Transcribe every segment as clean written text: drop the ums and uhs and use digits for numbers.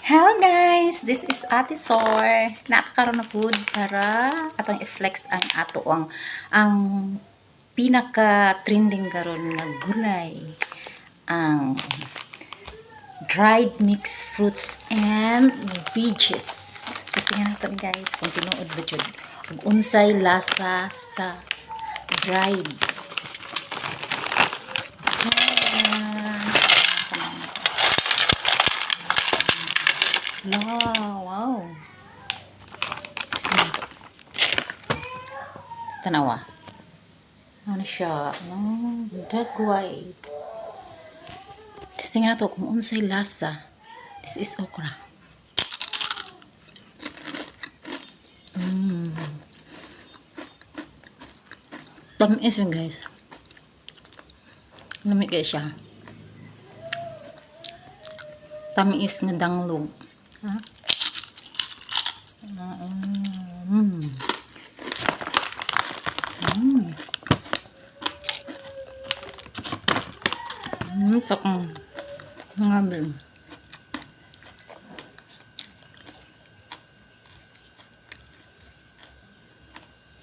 Hello guys, this is Ate Sor. Naapakaroon na food para atong i-flex ang ato ang pinaka trending karon nga gulay, ang dried mixed fruits and veggies. Tingnan natin, guys, kung tinuod ba jud ug unsay lasa sa dried. Ah, wow. Tanawa. Ano siya? Oh, dagway. Testing nato kung unsay lasa. This is okra. Tamis yun, guys. Lami kaayo siya. Tamis nga danglog. Ha? Mm. Mm. Takang. Ngabi.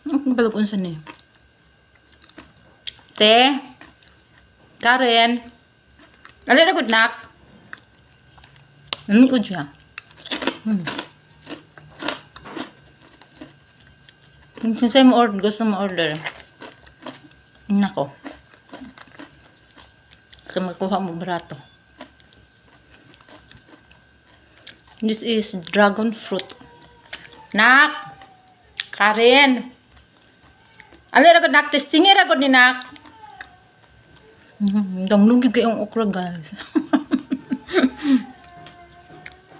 Ang balog unsa ni? Te? Karen? Ali na, good nak. Ano ko siya? Kung saan mo order, gusto mo order. Nako. Kasi makuha mo barato. This is dragon fruit. Nak! Karen! Ali ra gud, nak, testing ra gud ni, nak. Danglog kaayo ang okra, guys.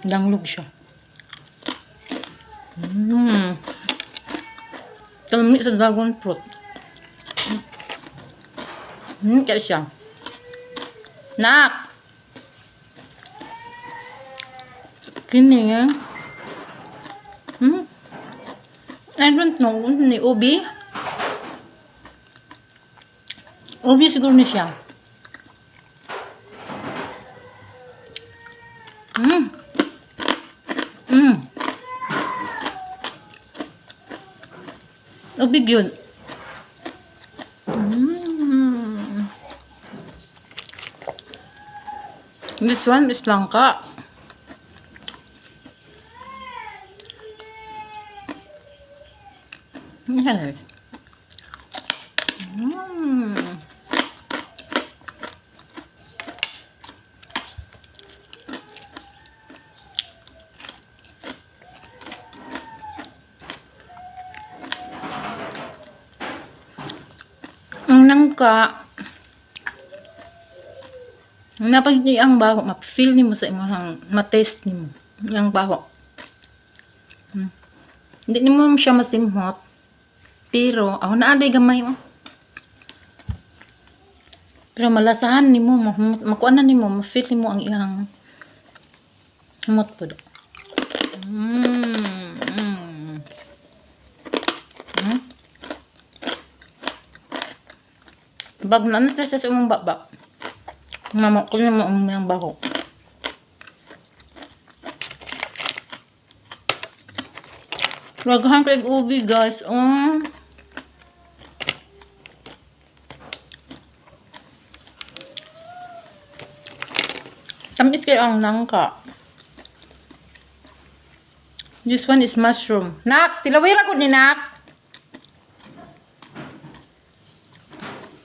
Danglog siya. Kalami sa dragon fruit. Kaya siya. Nak! Kini eh. I don't know. Ni ubi? Ubi siguro ni siya. Ubi yun. This one is langka. Yes. Ang nangka, napag ang baho, ma-feel nimo sa imong, ma-taste nimo ang baho. Hindi nimo siya masimhot. Pero, ako na aday gamay mo. Pero malasahan nimo, makuha na nimo, ma-feel nimo ang iyang humot po. Bag na ano sa imong baba. Mama ko mo ang iyang baho. Daghan kay ubi, guys. Oh. Tamis kaayo ang nangka. This one is mushroom. Nak, tilawira ko ni, nak.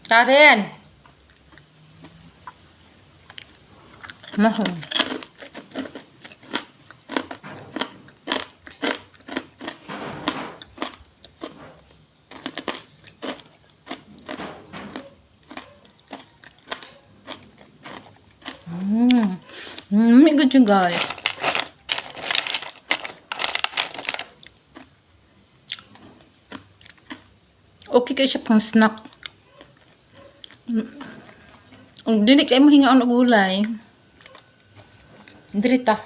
Karen. Mushroom. Good you, guys. Okay kaayo siya pang snack. Ug dili kaayo mo hingaon og gulay. Diri ta.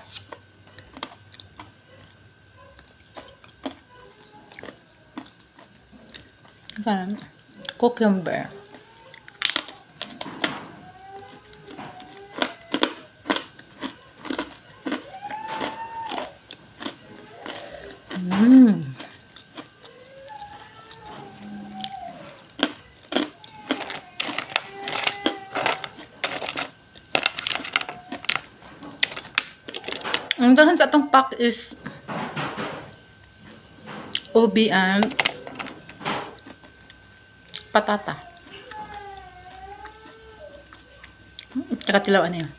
Kan cucumber. Ang daghan sa atong pack is ubi and patata. Tsaka tilaw ano yun.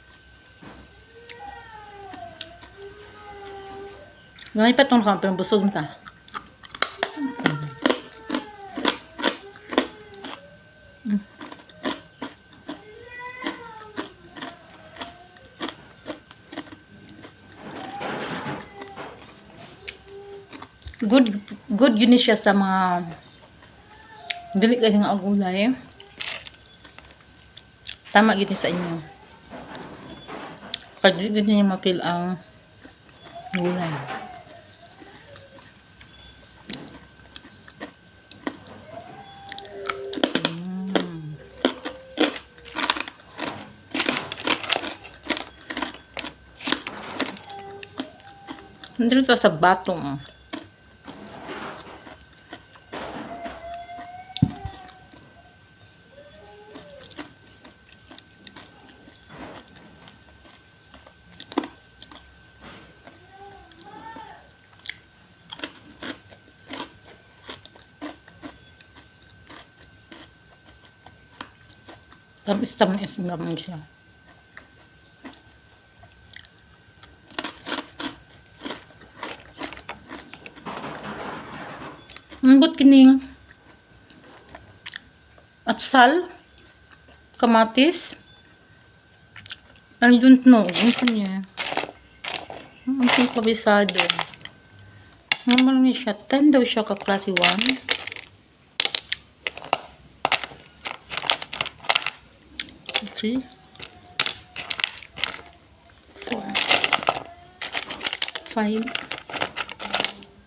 Gamay pa itong pero busog na ta. Good good yun siya sa mga dili kayo nga gulay. Tama yun sa inyo. Kaya dili niyo mapil ang gulay. Nandito sa batong. Tamis-tamis naman siya. Ambot kining atsal, kamatis. I don't know. Ano niya? Ang kabisado. Naman niya siya. 10 daw siya ka klase 1. 3, 4, 5,